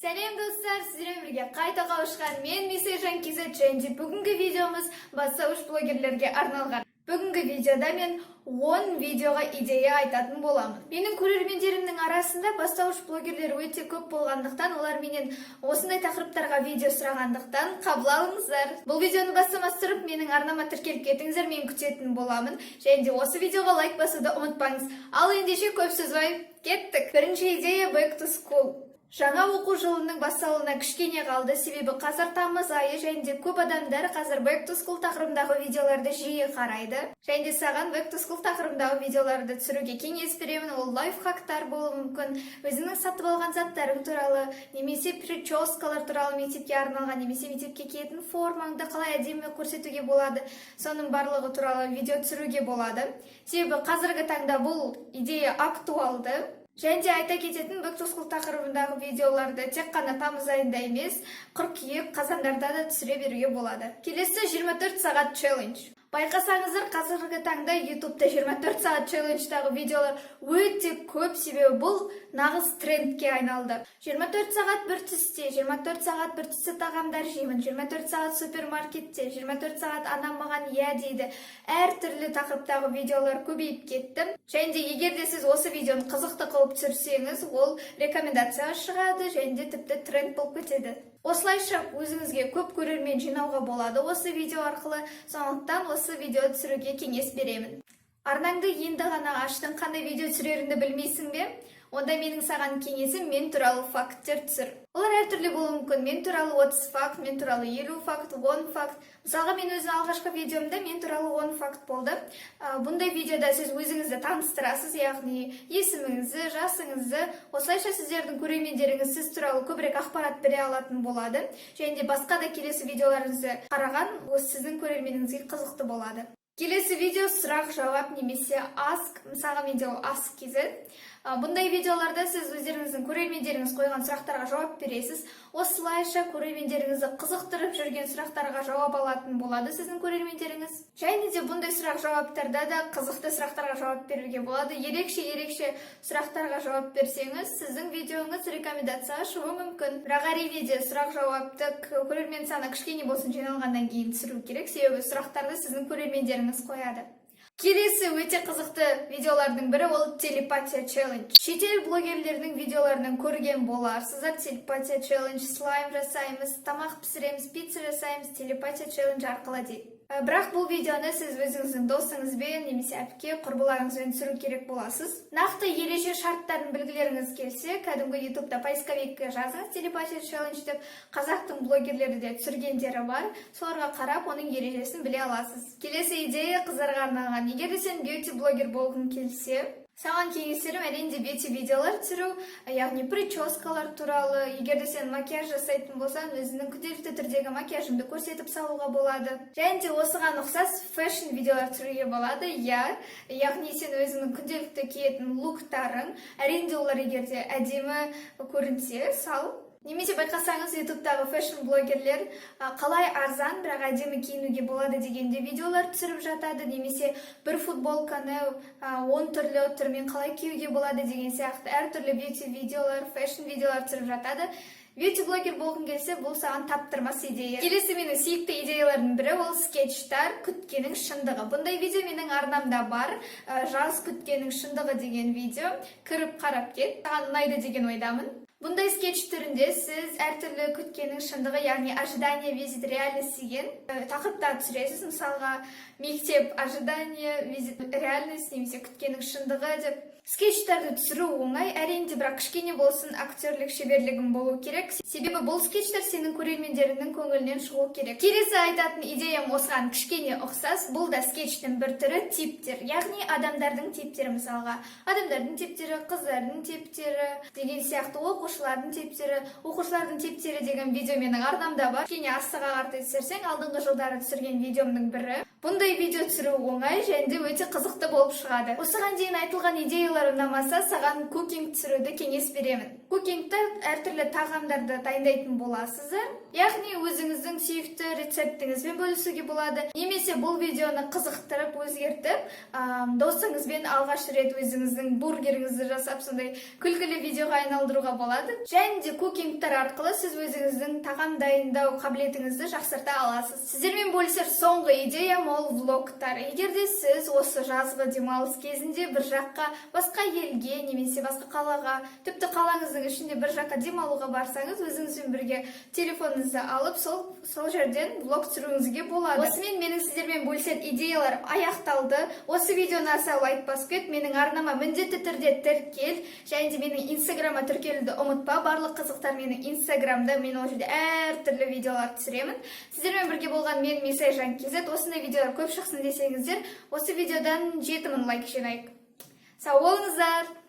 Сәлем, достар! Сіздермен бірге қайта қауышқан мен, Мисежан KZ, және де бүгінгі видеомыз бастауыш блогерлерге арналған. Бүгінгі видеода мен 10 видеоға идея айтатын боламын. Менің көрермендерімнің арасында бастауыш блогерлер өте көп болғандықтан, олар менен осындай тақырыптарға видео сұрағандықтан, қабыл алыңыздар. Бұл видеоны бастамас тұрып, менің арнама тіркеліп кетіңіздер, мен күтетін боламын. Және де осы видеоға лайк басуды ұмытпаңыз. Ал ендеше, көп созбай, кеттік. Бірінші идея: Back to School. Жаңа оқу жылының басталуына кішкене қалды, себебі қазір тамыз айы және де көп адамдар қазір Back to School тақырыбындағы видеоларды жиі қарайды. Және де саған Back to School тақырыбындағы видеоларды түсіруге кеңес беремін. Ол лайфхактар болуы мүмкін, өзіңнің сатып алған заттарың туралы, немесе прическалар туралы, мектепке арналған, немесе мектепке киетін формаңды қалай әдемі көрсетуге болады, соның барлығы туралы видео түсіруге болады. Себебі қазіргі таңда бұл идея актуалды. Және де айта кететін, Back to School тақырыбындағы видеоларды тек қана тамыз айында емес, қыркүйек, қазандарда да түсіре беруге болады. Келесі: 24 сағат челлендж. Байқасаңыздар, қазіргі таңда Ютубта 24 сағат челлендждағы видеолар өте көп, себебі бұл нағыз трендке айналды. 24 сағат бір түсте, 24 сағат бір түсті тағамдар жеймін, 24 сағат супермаркетте, 24 сағат анам маған иә дейді. Әртүрлі тақырыптағы видеолар көбейіп кетті. Және де егер де сіз осы видеоны қызықты қылып түсірсеңіз, ол рекомендацияға шығады және де тіпті тренд болып кетеді. Осылайша өзіңізге көп көрермен жинауға болады осы видео арқылы, сондықтан осы видео түсіруге кеңес беремін. Арнаңды енді ғана аштың, қандай видео түсіреріңді білмейсің бе? Онда менің саған кеңесім: мен туралы факттер түсір. Олар әртүрлі болуы мүмкін: мен туралы 30 факт, мен туралы 50 факт, 10 факт. Мысалға, мен өзімнің алғашқы видеомда мен туралы 10 факт болды. Бұндай видеода сіз өзіңізді таныстырасыз, яғни есіміңізді, жасыңызды. Осылайша сіздердің көрермендеріңіз сіз туралы көбірек ақпарат біле алатын болады және де басқа да келесі видеоларыңызды қараған осы сіздің көрерменіңізге қызықты болады. Келесі видео: сұрақ жауап немесе Ask. Мысалға, менде ол Ask KZ. Бұндай видеоларда сіз өздеріңіздің көрермендеріңіз қойған сұрақтарға жауап бересіз. Осылайша көрермендеріңізді қызықтырып жүрген сұрақтарға жауап алатын болады сіздің көрермендеріңіз. Және де бұндай сұрақ жауаптарда да қызықты сұрақтарға жауап беруге болады. Ерекше ерекше сұрақтарға жауап берсеңіз, сіздің видеоңыз рекомендацияға шығуы мүмкін. Бірақ, әрине де, сұрақ жауапты көрермен саны кішкене болсын жиналғаннан кейін түсіру керек, себебі сұрақтарды сіздің көрермендеріңіз қояды. Келесі өте қызықты видеолардың бірі ол телепатия челлендж. Шетел блогерлерінің видеоларынан көрген боларсыздар: телепатия челлендж, слайм жасаймыз, тамақ пісіреміз, пицца жасаймыз телепатия челлендж арқылы дейді. Бірақ бұл видеоны сіз өзіңіздің досыңызбен немесе әпке, құрбыларыңызбен түсіру керек боласыз. Нақты ереже шарттарын білгілеріңіз келсе, кәдімгі Ютубта поисковикке жазыңыз «телепатия челлендж» деп. Қазақтың блогерлері де түсіргендері бар, соларға қарап, оның ережесін біле аласыз. Келесі идея қыздарға арналған. Егер де сен бьюти блогер болғың келсе, саған кеңестерім, әрине де, бьюти видеолар түсіру, яғни прическалар туралы. Егер де сен макияж жасайтын болсаң, өзіңнің күнделікті түрдегі макияжыңды көрсетіп салуға болады. Және де осыған ұқсас фэшн видеолар түсіруге болады, иә, яғни сен өзіңнің күнделікті киетін луктарың, әрине де, олар егер де әдемі көрінсе, сал. Немесе байқасаңыз, Ютубтағы фэшн блогерлер қалай арзан, бірақ әдемі киінуге болады дегенде видеолар түсіріп жатады, немесе бір футболканы 10 түрлі түрмен қалай киюге болады деген сияқты әртүрлі бьюти видеолар, фэшн видеолар түсіріп жатады. Бьюти блогер болғың келсе, бұл саған таптырмас идея. Келесі менің сүйікті идеялардың бірі ол скетчтар, күткеннің шындығы. Бұндай видео менің арнамда бар. Жаз күткеннің шындығы деген видео, кіріп қарап кет, саған ұнайды деген ойдамын. Бұндай скетч түрінде сіз әртүрлі күткеннің шындығы, яғни ожидание визит реальность деген тақырыпта түсіресіз. Мысалға, мектеп ожидание визит реальность немесе күткеннің шындығы деп. Скетчтарды түсіру оңай, әрине де, бірақ кішкене болсын актерлік шеберлігің болу керек, себебі бұл скетчтер сенің көрермендеріңнің көңілінен шығу керек. Келесі айтатын идеям осыған кішкене ұқсас. Бұл да скетчтің бір түрі: типтер, яғни адамдардың типтері. Мысалға, адамдардың типтері, қыздардың типтері деген сияқты, оқушылардың типтері. Оқушылардың типтері деген видео менің арнамда бар, кішкене астыға қарай түсірсең, алдыңғы жылдары түсірген видеомның бірі. Бұндай видео түсіру оңай және де өте қызықты болып шығады. Осыған дейін айтылған идеялар ұнамаса, саған cooking түсіруді кеңес беремін. Кукингта әртүрлі тағамдарды дайындайтын боласыздар, яғни өзіңіздің сүйікті рецептіңізбен бөлісуге болады немесе бұл видеоны қызықтырып, өзгертіп, досыңызбен алғаш рет өзіңіздің бургеріңізді жасап, сондай күлкілі видеоға айналдыруға болады. Және де кукингтар арқылы сіз өзіңіздің тағам дайындау қабілетіңізді жақсарта аласыз. Сіздермен бөлісер соңғы идеям — ол влогтар. Егер де сіз осы жазғы демалыс кезінде бір жаққа, басқа елге немесе басқа қалаға, тіпті қалаңыздың ішінде бір жаққа демалуға барсаңыз, өзіңізбен бірге телефоныңызды алып, сол жерден влог түсіруіңізге болады. Осымен менің сіздермен бөлісетін идеяларым аяқталды. Осы видеоны аса лайк басып кет, менің арнама міндетті түрде тіркел және де менің инстаграмма тіркелуді ұмытпа. Барлық қызықтар менің инстаграмда, мен ол жерде әртүрлі видеолар түсіремін. Сіздермен бірге болған мен, Мисайжан KZ. Осындай видеолар көп шықсын десеңіздер, осы видеодан 7000 лайк жинайық. Сау болыңыздар!